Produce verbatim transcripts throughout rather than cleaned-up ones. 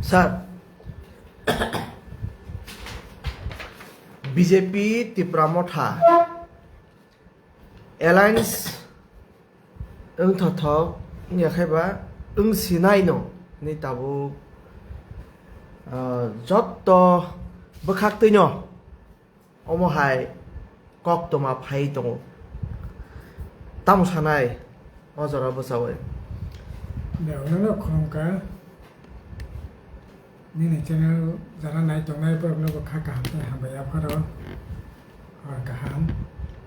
Sir, B J P Tipra Motha alliance wngthothok wngya khaiba wngsinai no hwnwi tabuk, ah, jotto bwkhaktwino omo hai koktwma phai tongo. Tamo sanai o jora bwchaui? Nokno khulumkha. Nini channel jara nai tongnai borokno bo kha kaham tei hambai yapharo. Hor kaham,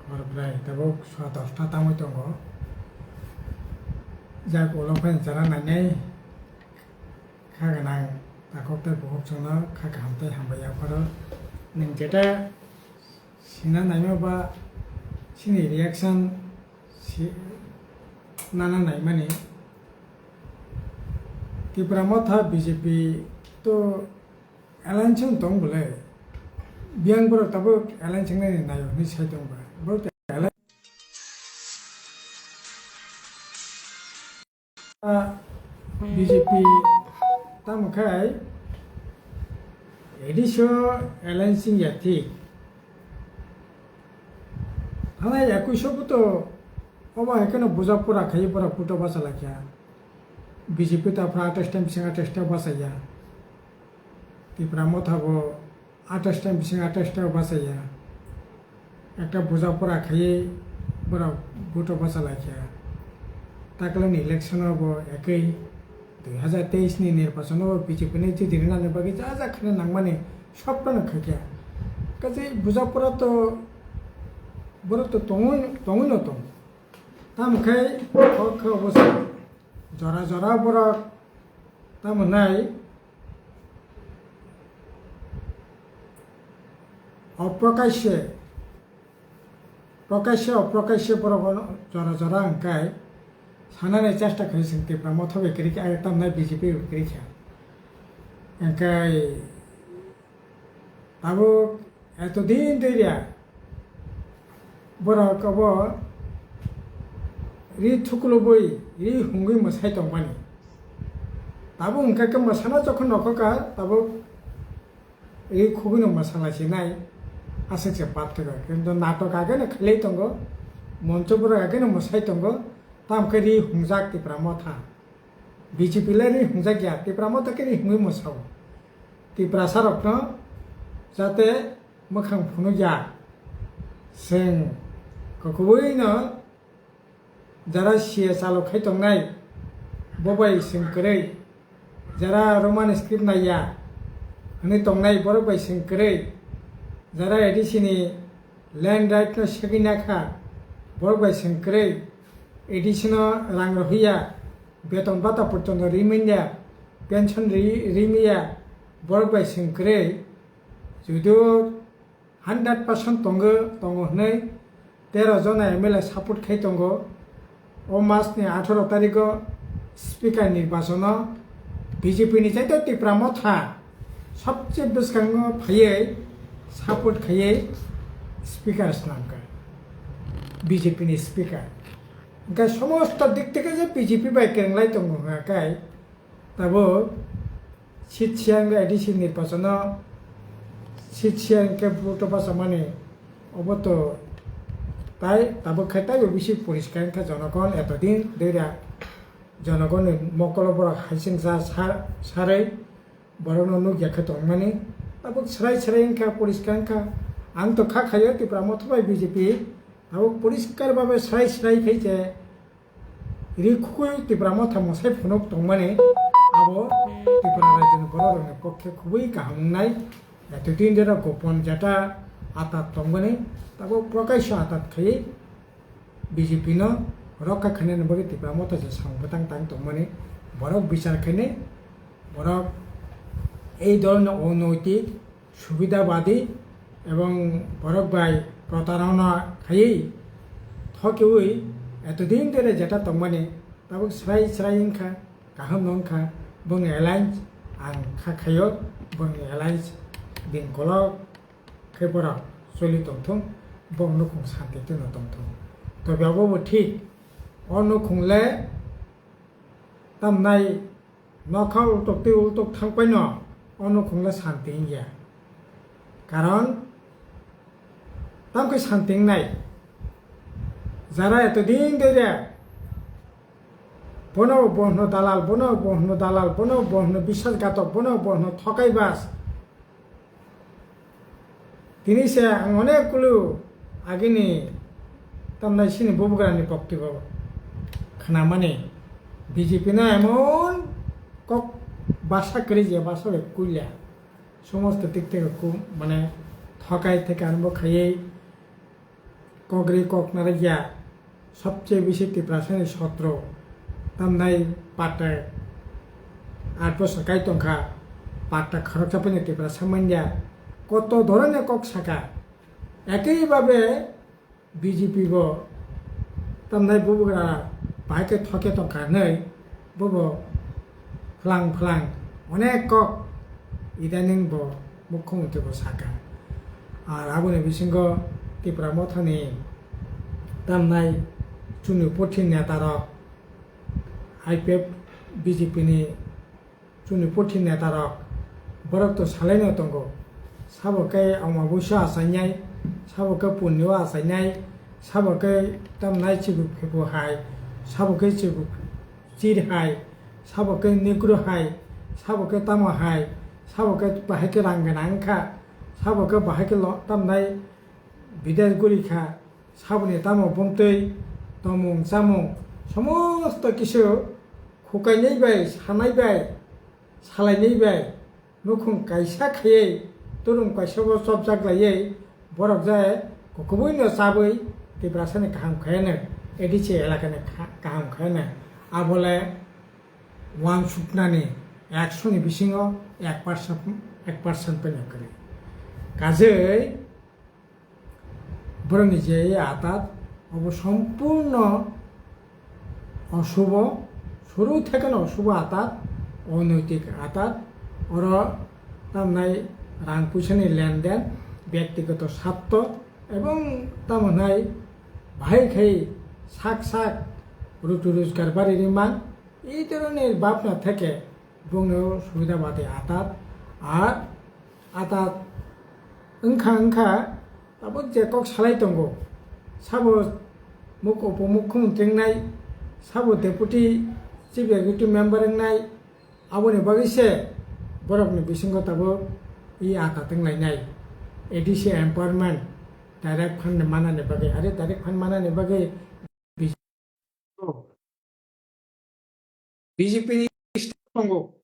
hor bwrai tabuk swa dosta tangwi tongo. Jak ulo phai jara nainai kha gwnang takhuk tei bukhuk chwngno kha kaham tei hambai yapharo. Nwng jeta sina naima ba chini reaction si nana naimani. Tipra Motha B J P to alliance wng tong bole. Biyang borok tabuk alliance wngnai naio hwnwi sai tong ba. Borok te alliance B J P tamo khai A D C o alliance wngya thik. Thanai ekuish o buto obo hai kheno buja pura khai borok buto basa laikha. B J P ta phra atais ta bising atais ta basa ya. Tipra Motha bo atais ta bising atais ta basa ya. Ekta buja pura khai borok buto basa laikha. Taklani election o bo ekoi dui hazar teis ni nirbachon o B J P ni jiti rinani bagwi ja ja khwna nangmani sob phano khaikha. Kaisa buja pura to borok to tongwi tongwi no tong. Tamo khe kok khe obo se jora jora borok tamo nai oprokaisye prokaisye oprokaisye borok jora jora hwnkhe sanani chesta khlai chwng Tipra Motha bai kwrwi kha, tamnai B J P bai kwrwi kha. Hwnkhe tabuk etodin dui rya borok obo ri thuklubui, ri hungwi mwsai tongmani. Tabuk hwnkhe khe mwsana jokhon nokokha, tabuk ri khugwino mwsala sinai aswk se pattwkha. Kintu natok ageno khlai tongo, moncho borok ageno mwsai tongo, tamkhe ri hungjak Tipra Motha. B J P le ri hungjak ya, Tipra Motha khe ri hungwi mwsao. Tiprasa rokno jate mwkhang phunukya. Chwng kwkhwrwino jara C A chalo khai tongnai, bo bai chwng kwrwi. Jara Roman script naiya hwnwi tongnai, borok bai chwng kwrwi. Jara A D C ni land right no segwi nakha, borok bai chwng kwrwi. A D C no rang rohorya, beton bata porjonto rimanya, pension ri-, rimanya, borok bai chwng kwrwi. Judu hundred percent tongo, tongo hwnwi tero jona M L A support khai tongo. O mas ni atharo tarigo speaker nirbachono B J P ni jaito Tipra Motha sobse bwskango phaiwi support khaiwi speaker swnamkha, B J P ni speaker. Hwnkhe somosto dik theke je B J P bai kwrwnglai tongo hwnka khe, tabuk seat siyan A D C nirbachono seat siyan khe vote bachamani, obo to tai tabuk khe taibo bisi poriskar wngkha, jonogon etodin dera jonogonni mokolo borok haisingsa sar-, sarwi borokno nukya khe tongmani. Tabuk srai srai wngkha, poriskar wngkha. Ang to kha khaio Tipra Motha bai B J P, tabuk poriskar babe srai srai khai je ri khukui Tipra Motha mwsai phunuk tongmani, abo Tripura rajyoni bororokni pokhe khubui kaham wngnai. Etodin jora gopon jeta atat tongmani, tabuk prokasho atat khaiwi B J P no rokha khainani bagwi Tipra Motha je samung bwtang tang tongmani, borok bichar khainai, borok ei dolno onaitik subidabadi ebong borok bai protarona khaiwi thokiwi etodin dere jeta tongmani tabuk srai srai wngkha, kaham no wngkha. Bongni alliance ang kha khaio, bongni alliance bini kolok khe borok choli tongthung, bong nukhung santi twino tongthung. Tobe obo bo thik, o nukhung le tamnai nokha ultok tei ultok thangpaino o nukhungla santi wngya. Karon tamkhe santi wngnai, jara etodin dere bono bohno dalal, bono bohno dalal, bono bohno biswasghatok, bono bohno thokai bas. Tini se ang onek kulu agini tamnai sini bubugrani boktibo khnamani B J P no emon kok basa kwrwi je basa bai kulia. Somosto dik theke ku mane thokai theke arombo khaiwi kok ri kok narwkya. Sobse bisi Tiprasani sotro tamnai patta aat bosor kai tongkha, patta khoroksa phano Tiprasa manya. Koto dhoroner kok saka, ekei babe B J P bo tamnai bubugra bahai khe thoke tongkha hinwi bobo phlang phlang onek kok idaning bo mukhyamantri bo saka. Ar aboni bisingo Tipra Mothani tamnai chwngni puthi netarok, I P F, B J P ni chwngni puthi netarok borok to salaino tongo. Sabo khe Amabusa achainai, sabo khe Punyo achainai, sabo khe tamnai Chibu Phibu hai, sabo khe Chibu Chir hai, sabo khe Negro hai, sabo khe tamo hai, sabo khe bahai khe rang gwnang wngkha, sabo khe bahai khe lo-, tamnai bidesh guri kha, saboni tamo bumtwi, tongmung chamung, somosto kisu khukainai bai, sanai bai, salainai bai, nukhung kaisa khaiwi, turum kaisa bo chopjak laiwi, borok je kukubuino chabwi Tiprasani kaham khaiyano, A D C elakani kha-, kaham khaiyano. Abole wansuknani ekshoni bisingo ek percent, ek percent phano kwrwi. Kajei borokni je atat, obo sompurno osubo, suru thekeno osubo atat, onaitik atat, oro tamnai rang puisani lenden, byaktigoto satto, ebong tamo hnai bahai khai sak sak rutu rojgar bari rimang, ei dhoroner bhabna theke bongno subidabadi atat, ar atat wngkha wngkha, abo je kok salai tongo, sabo muk-, upomukhyamantri wngnai, sabo deputy chief executive member wngnai, aboni bagwi se borokni bisingo tabuk i atat wnglainai, A D C empowerment, direct fund manani bagwi, are direct fund manani bagwi B J P ni tongo.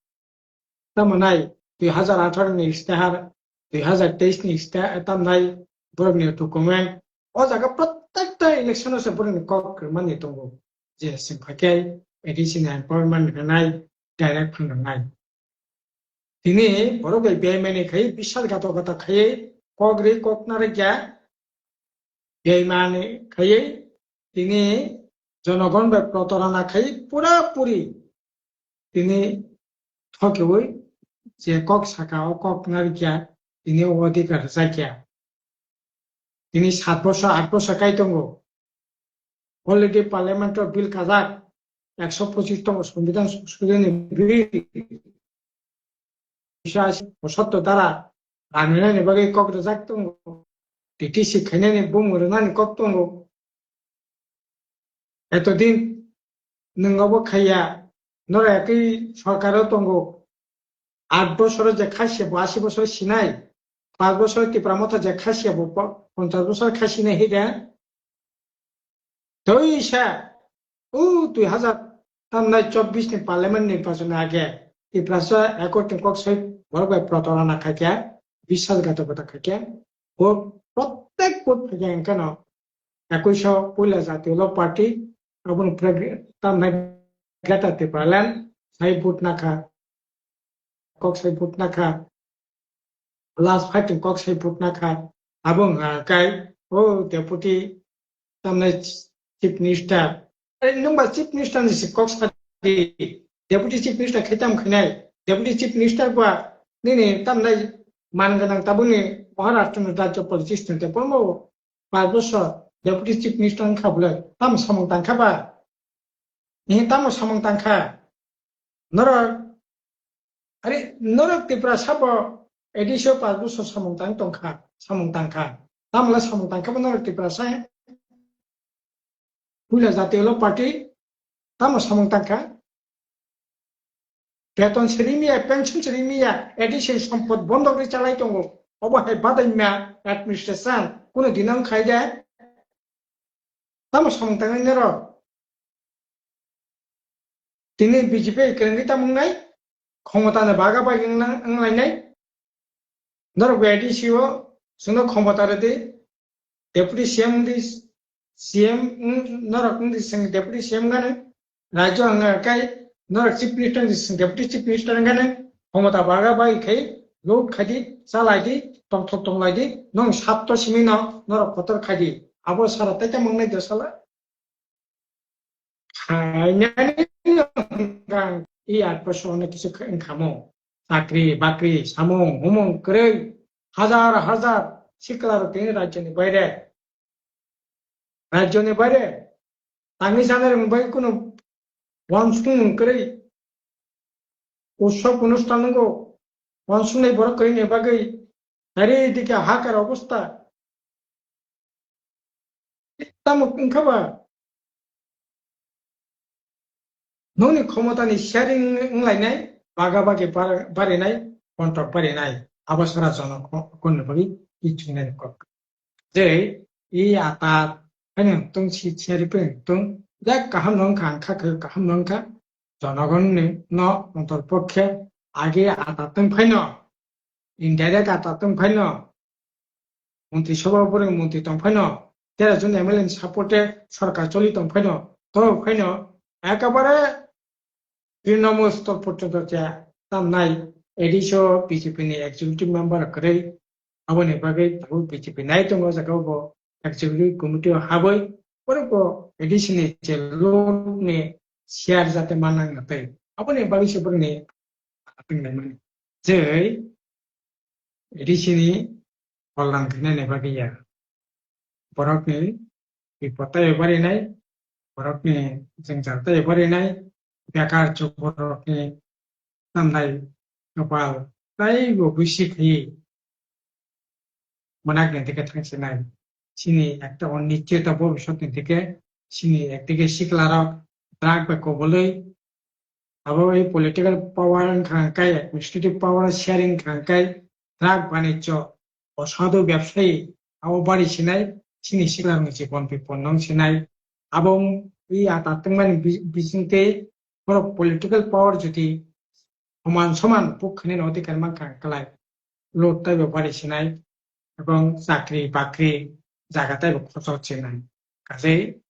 Tamo nai dui hazar atharo ni istihar, dui hazar teis ni istihar, tam nai borok ni document. O jaga protekta election o se borok ni kok kwrwmani tongo. Je chwng phaikhe A D C ni empowerment rwnai, direct fund rwnai. Tini borok bai bemani khai, biswasghatokota khai, kok ri kok narwkya, bemani khai, tini jonogon bai protarona khai, pura puri tini thokiwi je kok saka, o kok narwkya, tini o odhikar rwjakya. Tini sat bosor, aat bosor kai tongo. Already parliament o bill kajak, ekso pochis tongo, Sambidan Songshadhani bill. Bisa asi posotto dara rang rinani bagwi kok rwjak tongo. T T C khainani bumung rwnani kok tongo. Etodin nwng obo khaiya, norok ekwi sorkaro tongo. Aat bosoro je khaisiya bo asi bosor sinai, paanch bosor Tipra Motha je khaisiya bo po-, ponchash bosor khasinai hide. Toisa, o dui hazar tamnai chobbish ni parliament nirbachon age, Tiprasa accord ni kok sai borok bai protarona khaikha, biswasghatokota khaikha, bo prottek vote khaikha, enkheno ekkuiso puila jatiyo lok party, aboni pore tamnai Greater Tipraland sai vote nakha, kok sai vote nakha, last fighting kok sai vote nakha, abo wngkha kai o deputy tamnai chief minister. Ai, nwng ba chief minister ni si kok sa di. Deputy chief minister khai tam khainai. Deputy chief minister ba nini tamnai man gwnang tabukni Maharashtra ni rajya politician te pono paanch bosor deputy chief minister wngkha bwle. Tamo samung tangkha ba? Nini tamo samung tangkha? Norok, are, norok Tiprasa bo A D C o pas bosor samung tang tongkha, samung tangkha. Tamla samung tangkha bo norok Tiprasa, puila jatiyo party, tamo samung tangkha. Beton sirimiya, pension sirimiya, A D C sompot bondok ri chalai tongo. Obo hai badai ma administration, kuno dinang khai de. Tamo samung tangnai nero. Tini B J P kwrwngwi tamo wngnai, khomota no baga bai wngna-, wnglainai. Norok A D C o chwngno khomota rwdi, Deputy C M wngdi, C M wng-, norok wngdi chwng Deputy C M gani, rajyo wngna kai norok Chief Minister wngdi chwng Deputy Chief Minister gani, khomota baga bai khai loot khaidi, chalaidi, tongthok tonglaidi, nong satto simi no norok kotor khaidi, abo sara tei tamo wngnai dosala. Khainani no hwnkha ang i atbosongo kisa kha-, wngkhamo. Chakri, bakri, samung, humung kwrwi, hajar, hajar sikla rok tini rajyoni baire. Rajyoni baire. Tangwi sanai rok bai kunu wansukmung kwrwi. Utsob onusthan wngo. Wansuknai borok kwrwini bagwi. Tari dikhe hakar obostha. Tamo wngkha ba? Nokni khomotani sharing wnglainai, baga bagi bar-, barinai, kontok barinai, abo sara jono ko-, konni bagwi i chungnai kok. Je i ata haino tong si share pe tong, jak kaham no wngkha, ang kha khe kaham no wngkha, jonogonni no ontor pokhe age ata tong phaino, indirect ata tong phaino, Montri Sabha borok montri tong phaino, tera jon M L A ni support e sorkar choli tong phaino, to phaino ekabare Trinamool stor porjonto cha tamnai A D C o B J P ni executive member kwrwi, aboni bagwi tabuk B J P nai tongo, o jaga o bo executive committee o habwi borok bo A D C ni je load ni share jate manang tei aboni bagwi se borok ni tonglaimani. Je A D C ni kollang khainani bagwi ya. Borokni bipod taibo barinai, borokni jwngjal taibo barinai, bekar chuk borokni tamnai kwpal taibo bisi khaiwi mwnakni dike thangsinai. Chini ekta onischita bobisotni dike, chini ekdike siklarok drug bai kobolwi, abo ei political power wngkha hwnkhe, administrative power sharing wngkha hwnkhe, drug banijyo, osadu bebsayi, abo bari sinai, chini siklarokni jibon bipon nong sinai. Abo i ata tongmani bi-, bisingtwi borok political power jodi soman soman buk khainani odhikar mankha hwnkhe, load taibo bari sinai, ebong chakri bakri jaga taibo khochok sinai. Kaje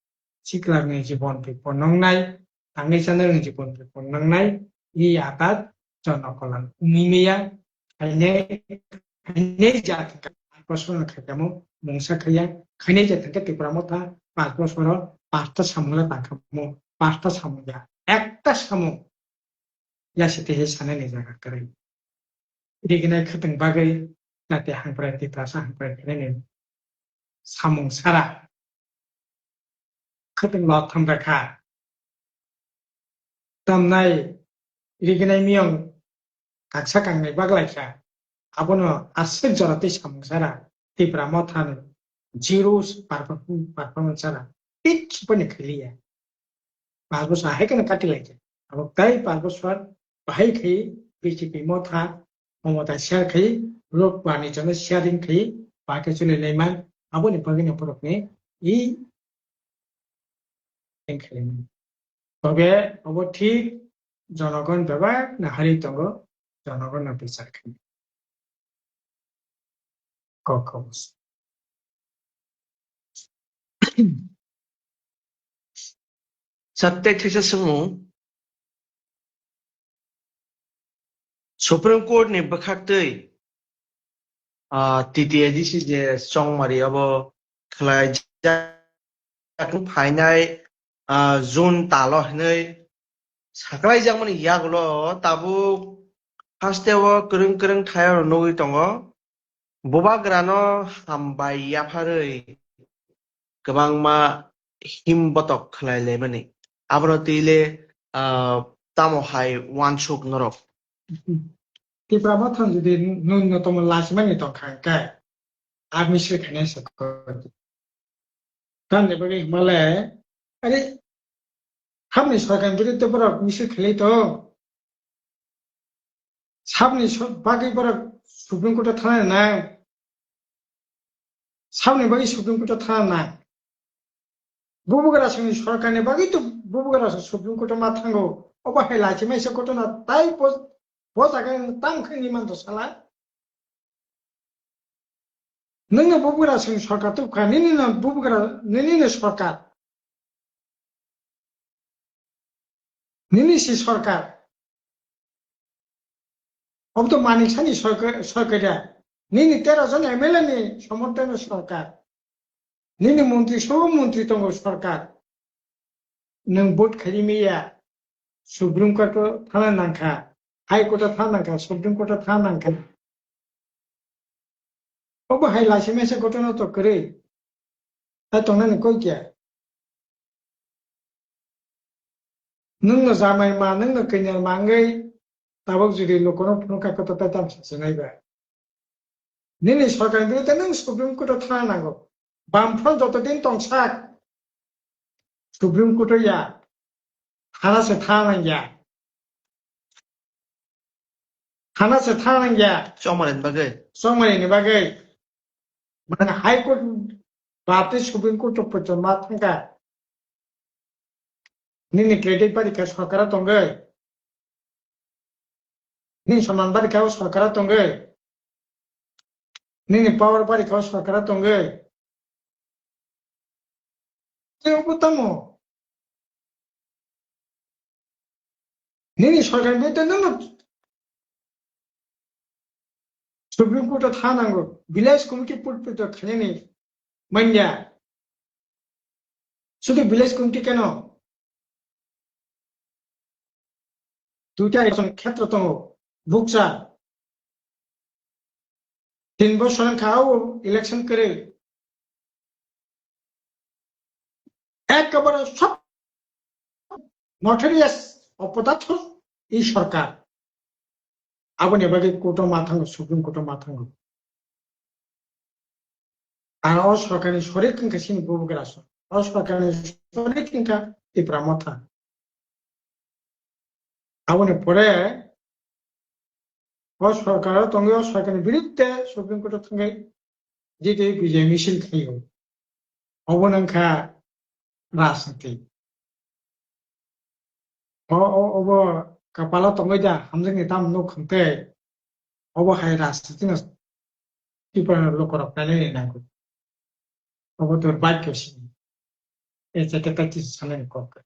siklarni jibon bipon nongnai, tangwi chanani jibon bipon nongnai, i atat jonokolan wngwi maya, khainai, khainai jat hwnkhe panch bosor no khaikamo mungsa khaiya, khainai jat hwnkhe Tipra Motha panch bosoro panchta samung le tangkamo, panchta samung ya, ekta samung ya site he sanani jaga kwrwi. Riginai khwtwng bagwi jati hangprai Tiprasa hangprai khainani samung sara khwtwng lotham rekha. Tamnai riginai miyong kaksa kangnai baglaikha. Abono aswk jora tei samung sara Tipra Mothani zero perform-, performance sara kichu phano khailiya. Panch bosor hai kheno kati lai kha. Abo tai panch bosor bahai khai B J P Motha, Mamata share khai, lok bani jono sharing khai, ba khe choli lai man, aboni bagwi no borok ni i khai man. Tobe abo thik jonogon bebak no hari tongo, jonogon no bichar khai. Kok kok. Satte thisa swngo, Supreme Court ni bwkhaktwi, ah, T T A D C je chongmari abo khlai jak phainai, ah, June talo hinwi saklaijakmani yagulo tabuk hasteo kwrwng kwrwng thayaro nugwi tongo. Bubagrano hambai yapharwi kwbangma him botok khlai laimani. Abono twi le, ah, tamo hai uansuk norok? Tipra Motha jodi nwng no tamo lachimani tongkha hwnkhe, a misil khainai se kok. Tamni bagwi hwnba le, are, hamni sorkarni biruddhe borok misil khailai tong. Sabni so-, bagwi borok Supreme Court-o thana nang. Sabni bagwi Supreme Court-o thana nang. Bubagrasongni sorkarni bagwi to Bubagrasong Supreme Court-o ma thango. Obo hai lachimai se ghotona tai bo, bo jaga tang khe ni manto sala. Nwngno Bubagrasongni sorkar tubkha, nini no Bubagra, nini no sorkar. Nini si sorkar. Obo to Manik Sani sorkar, sorkar ya. Nini tero jon M L A ni somorthon sorkar. Nini montri, sobo montri tongo sorkar. Nwng vote khairi miya, Supreme Court o thana nangkha, High Court o thana nangkha, Supreme Court o thana nangkha. Obo hai laisi mese ghotona to kwrwi. Ta tongnani koi kya? Nwngno jamai ma, nwngno kanya ma wngwi tabuk jodi lukurok phunukha khe to tai tamo sasinai ba. Nini sorkarni biruddhe nwng Supreme Court o thana nango. Bamfront joto din tongsak Supreme Court o ya, thana se thana nangya. Thana se thana nangya. Chongmani bagwi. Chongmani bagwi. Mane High Court baptwi Supreme Court o poito ma thangkha. Nini credit barikha sorkara tongwi. Nini soman barikha o sorkara tongwi. Nini power barikha o sorkara tongwi. Tei obo tamo? Nini sorkar bai tei nwngno Supreme Court o tha nango. Village committee put put khainani manya. Sudu village committee keno? Duita election khetra tongo. Bukcha. Tin bosor wngkha o election kwrwi. Ekkebare sob notorious opodath i sorkar. Aboni bagwi court o ma thango, Supreme Court o ma thango. Ar o sorkarni sorik wngkha chini Bubagra sorkar. O sorkarni sorik wngkha Tipra Motha. Aboni pore o sorkar o tongwi o sorkarni biruddhe Supreme Court o thangwi jiti bijay misil khaio. Obo wngkha rajniti. O, o, obo kapalo tongwi da hamjakni tamo nuk khwng tei obo hai rajniti no Tripura ni lukurok nainani nango. Obo durbhagyo sini. E jaga ta kisa sanani kok.